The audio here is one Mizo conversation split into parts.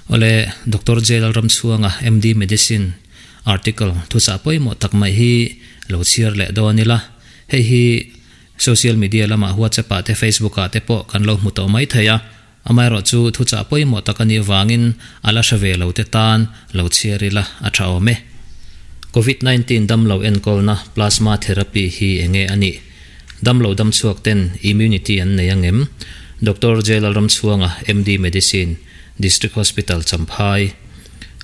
Awle, Doctor J Lalramchhuanga, MD Medicine, article thuchah pawimawh tak mai hi lo chhiar leh dawn ila. Hei hi social media lamah WhatsApp ah te Facebook ah te pawh kan lo hmu tawh mai thei a. Amaherawh chu thuchah pawimawh tak a nih vangin a la hre ve lo te tan lo chhiar ila a tha awm e. Covid 19 damlo enkawlna plasma therapy hi enge a nih? Damlo damchhuak ten immunity an nei angem? Doctor J Lalramchhuanga, MD Medicine, District Hospital Champhai.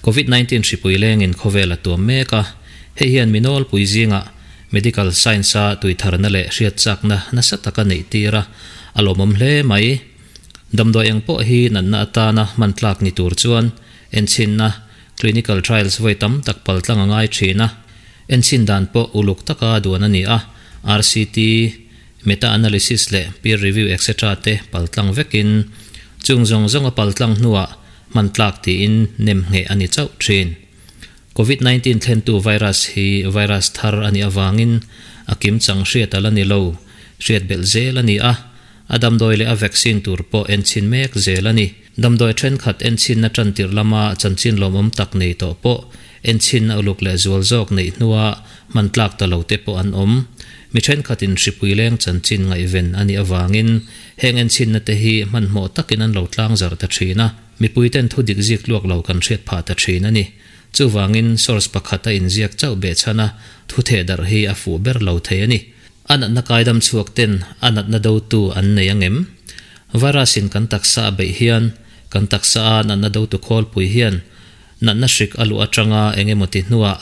Covid 19 hripui lengin khawvel a tuam mek a, hei hian mi nawlpui zingah medical science-a tuitharna leh hriatchakna nasa taka neih tir a, a lawmawm hle mai. Damdawi eng pawh hi natna atana hman tlak ni tur chuan enchhinna, clinical trials, vawi tam tak paltlang a ngai thin a. Enchhin dan pawh uluk taka duan a ni a, RCT, meta-analysis leh peer review etc te paltlang vekin chung zawng zawng a paltlang hnuah hman tlak tiin nem ngheh a ni chauh thin. Covid 19 thlentu virus hi virus thar a nih avangin a kimchang hriat a la ni lo, hriat belh zel a ni a. A damdawi leh a vaccine tur pawh enchhin mek zel a ni. Damdawi thenkhat enchhinna tantirh lama chanchin lawmawm tak nei tawh pawh enchhinna uluk leh zual zawk neih hnua hman tlak ta lo te pawh an awm. Mi thenkhatin hripui leng chanchin ngaihven a nih avangin heng enchhinna te hi hmanhmawh takin an lo tlangzar ta thin a, mipuiten thu dik zik tluak lo kan hriat phah ta thin a ni. Chuvangin source pakhat a inziak chauh behchhan a thu thehdarh hi a fuh ber lo thei a ni. A natna kaidam chhuak ten a natna dotu an nei angem? Virus in kan taksa a beih hian kan taksa a natna dotu khawlpui hian natna hrik a luh atanga eng emaw ti hnuah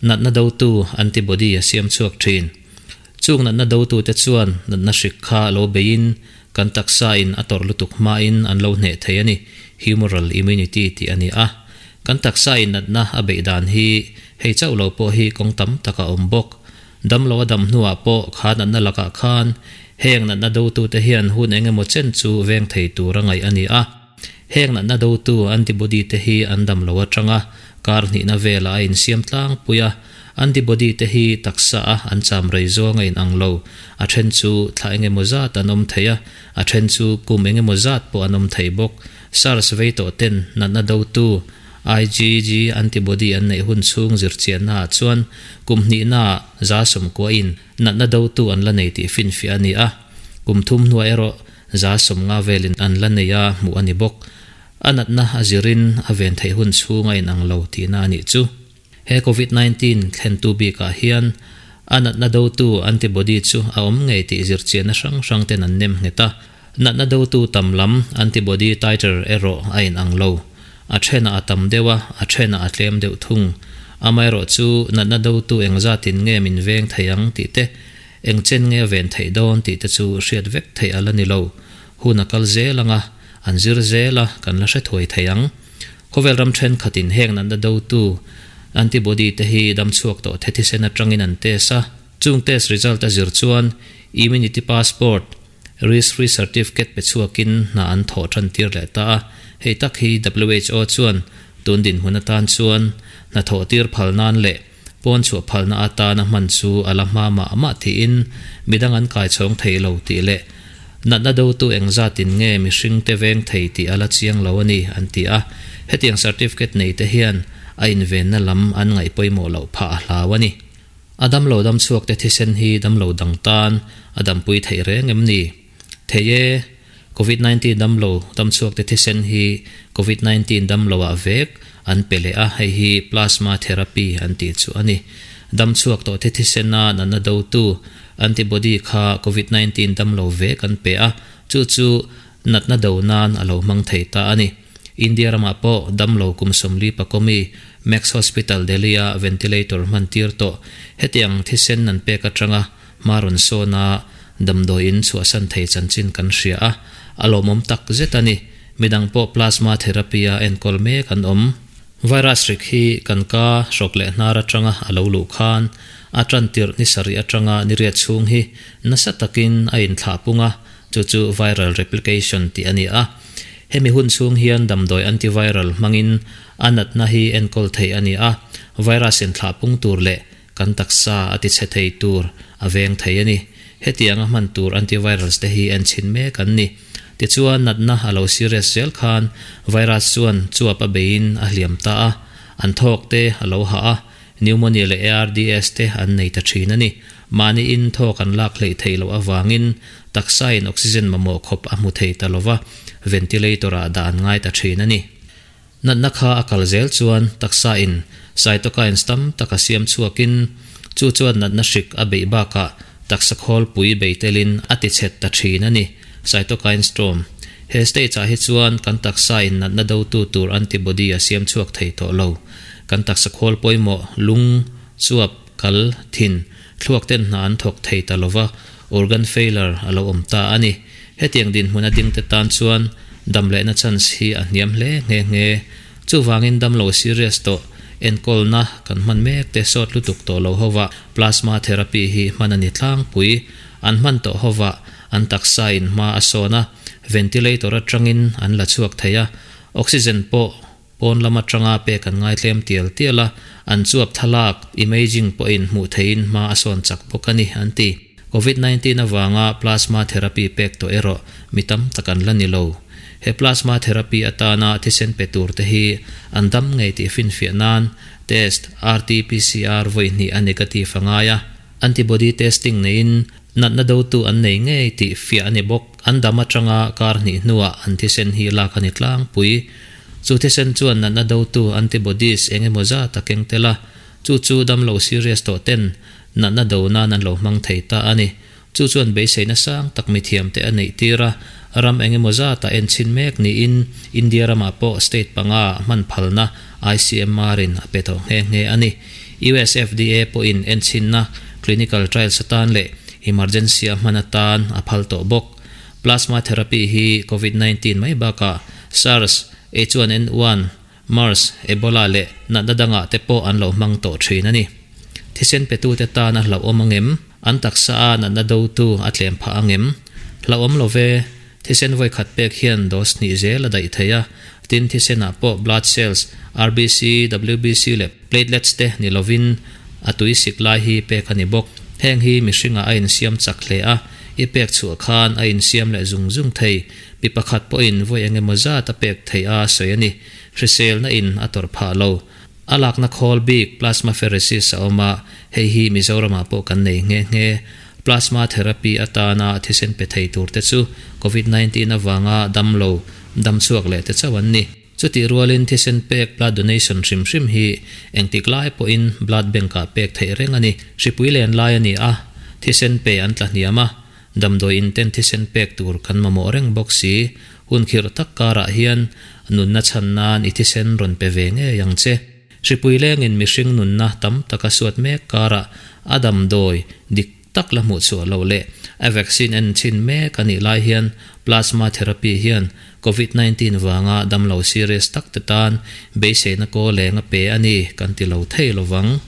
natna dotu antibody a siam chhuak thin. Chung natna dotu te chuan natna hrik kha lo beiin kan taksa in a tawrh lutuk hmain an lo hneh thei a ni, humoral immunity tih a ni a. Kan taksa in natna a beih dan hi hei chauh lo pawh hi kawng tam tak a awm bawk. Damlo a dam hnuah pawh kha natna lakah khan heng natna dotute hian hun eng emaw chen chu veng thei tur a ngaih a ni a. Heng natna dotu antibody te hi an dam lo atanga kar hnihna velah a insiam tlangpui a. Antibody te hi taksa a an cham rei zawng a inang lo. A then chu thla eng emaw zat an awm thei a, a then chu kum eng emaw zat pawh an awm thei bawk. SARS vei tawh ten natna dotu IgG antibody an neih hun chhung zirchiannaah chuan kum hnihnaah 90% natna dotu an la nei tih finfiah a ni a, kum thum hnuah erawh 50% velin an la nei a hmuh a ni bawk. A natna a zirin a ven theih hun chhung a inang lo tihna a nih chu. He Covid 19 thlentu bikah hian a natna dotu antibody chu a awm ngei tih zirchianna hrang hrang ten an nem nghet a. Natna dotu tam lam antibody titer erawh a inang lo. A thenah a tam deuh a, a thenah a tlem deuh thung. Amaherawh chu natna dotu engzatin nge min veng thei ang tih te, eng chen nge a ven theih dawn tih te chu hriat vek theih a la ni lo. Hun a kal zel ang a, an zir zel a, kan la hre thuai thei ang. Khawvel ram thenkhatin heng natna dotu antibody te hi damchhuak tawh the thisen atangin an test a, chung test result a zir chuan immunity passport, Risk free certificate pe chhuakin hna an thawh tan tir leh ta a, hei tak hi who chuan tun dinhmun atan chuan hna thawh tir phal nan leh pawn chhuah phalna atana hman chu a la hma mah mah tiin midang an kai chhawng thei lo tih leh natna dotu engzatin nge mihring te veng thei tih a la chiang lo a ni an ti a, hetiang certificate nei te hian a invenna lam an ngaih pawimawh loh phah a hlau a ni. A damlo dam chhuak te thisen hi damlo dang tan a dampui theih reng em ni? Thei e, Covid 19 damlo dam chhuak te thisen hi Covid 19 damlo ah vek an pe leh a, hei hi plasma therapy an tih chu a ni. Dam chhuak tawh te thisen a natna dotu antibody kha Covid 19 damlo vek an pe a, chu chu natna do nan a lo hmang thei ta a ni. India ramah pawh damlo kum 40 pakawmi Max Hospital Delhi-a ventilator hman tir tawh. Hetiang thisen an pek atanga hma rawn sawna damdawiin chhuahsan thei chanchin kan hria a, a lawmawm tak zet a ni. Midang pawh plasma therapy-a enkawl mek an awm. Virus rik hi kan ka hrawk leh hnar atanga a lo luh khan a tan tirh ni sarih atanga ni riat chhung hi nasa takin a inthlah pung a, chu chu viral replication tih a ni a. Hemi hun chhung hian damdawi antiviral hmangin a natna hi enkawl theih a ni a, virus inthlah pung tur leh kan taksa a tichhe thei tur a veng thei a ni. Hetianga hman tur antivirals te hi enchhin mek an ni. Tichuan natna a lo serious zel khan virus chuan chuap a beiin a hliam ta a, an thawk te a lo hah a, pneumonia leh ARDS te an nei ta thin a ni. Mahniin thawk an lak hleih theih loh avangin taksain oxygen mamawh khawp a hmu thei ta lova, ventilator ah dah an ngai ta thin a ni. Natna kha a kal zel chuan taksain cytokines tam tak a siam chhuakin chu chuan natna hrik a beih bakah taksa khawlpui bei telin a ti chhet ta thin a ni, cytokine storm. He stage ah hi chuan kan taksain natna dotu tur antibody a siam chhuak thei tawh lo. Kan taksa khawl pawimawh, lung, chuap, kal, thin, thluak ten hna an thawk thei ta lova, organ failure a lo awm ta a ni. Hetiang dinhmun a dingte tan chuan dam lehna chance hi a hniam hle nghe nghe. Chuvangin damlo serious tawh enkawlna kan hman mek te sawt lutuk tawh lo hovah plasma therapy hi hman a ni tlangpui. An hman tawh hovah an taksa in hma a sawn a, ventilator atangin an la chhuak thei a, oxygen pawh Pawn lam atanga pek an ngaitlem tial tial a, an chuap thlalak, imaging, pawhin hmuh theihin hma a sawn chak bawk a ni, an ti. Covid 19 avanga plasma therapy pek tawh erawh mi tam tak an la ni lo. He plasma therapy atana thisen pe tur te hi an dam ngei tih finfiah nan test RT-PCR vawi hnih a negative a ngai a, antibody testing neiin natna dotu an nei ngei tih fiah a ni bawk. An dam atanga kar hnih hnuah an thisen hi lak a ni tlangpui. Chu thisen chuan natna dotu antibodies eng emaw zat a keng tel a, chu chu damlo serious tawh ten natna do nan an lo hmang thei ta a ni. Chu chuan beiseina sang tak mithiamte a neih tir a, ram eng emaw zat a enchhin mek niin India ramah pawh state panga hman phalna ICMR in a pe tawh nghe nghe a ni. US FDA pawhin enchhinna clinical trials atan leh emergency a hman atan a phal tawh bawk. Plasma therapy hi Covid 19 mai bakah SARS, H1N1, MERS, Ebola leh natna dangah te pawh an lo hmang tawh thin a ni. Thisen petute tan a hlauhawm angem? An taksa a natna dotu a tlem phah angem? Hlauhawm lo ve. Thisen vawi khat pek hian dose hnih zel a daih thei a, tin thisenah pawh blood cells, RBC, WBC leh platelets te ni lovin a tui sik lai hi pek a ni bawk. Heng hi mihringah a insiam chak hle a, i pek chhuah khan a insiam leh zung zung thei. Mi pakhat pawhin vawi eng emaw zat a pek theih a sawi a ni. Hriselna in a tawrh phah lo. A lakna khawl bik plasmapheresis a awm a, hei hi Mizoramah pawh kan nei nghe nghe. Plasma therapy atana thisen pe thei turte chu Covid 19 avanga damlo, damchhuak leh te chauh an ni. Chutih rualin thisen pek blood donation hrim hrim hi engtik lai pawhin blood bank-ah pek theih reng a ni. Hripui len lai a ni a, thisen pe an tla hniam a, damdawi in ten thisen pek tur kan mamawh reng bawk si. Hun khirh tak karah hian nunna chhan nan i thisen rawn pe ve ngei ang che. Hripui lengin mihring nunna tam taka suat mek karah a damdawi dik tak la hmuh chhuah loh leh a vaccine en chhin mek a nih lai hian plasma therapy hian Covid 19 vanga damlo serious tak te tan beiseina kaw leng a pe a ni kan ti lo thei lovang.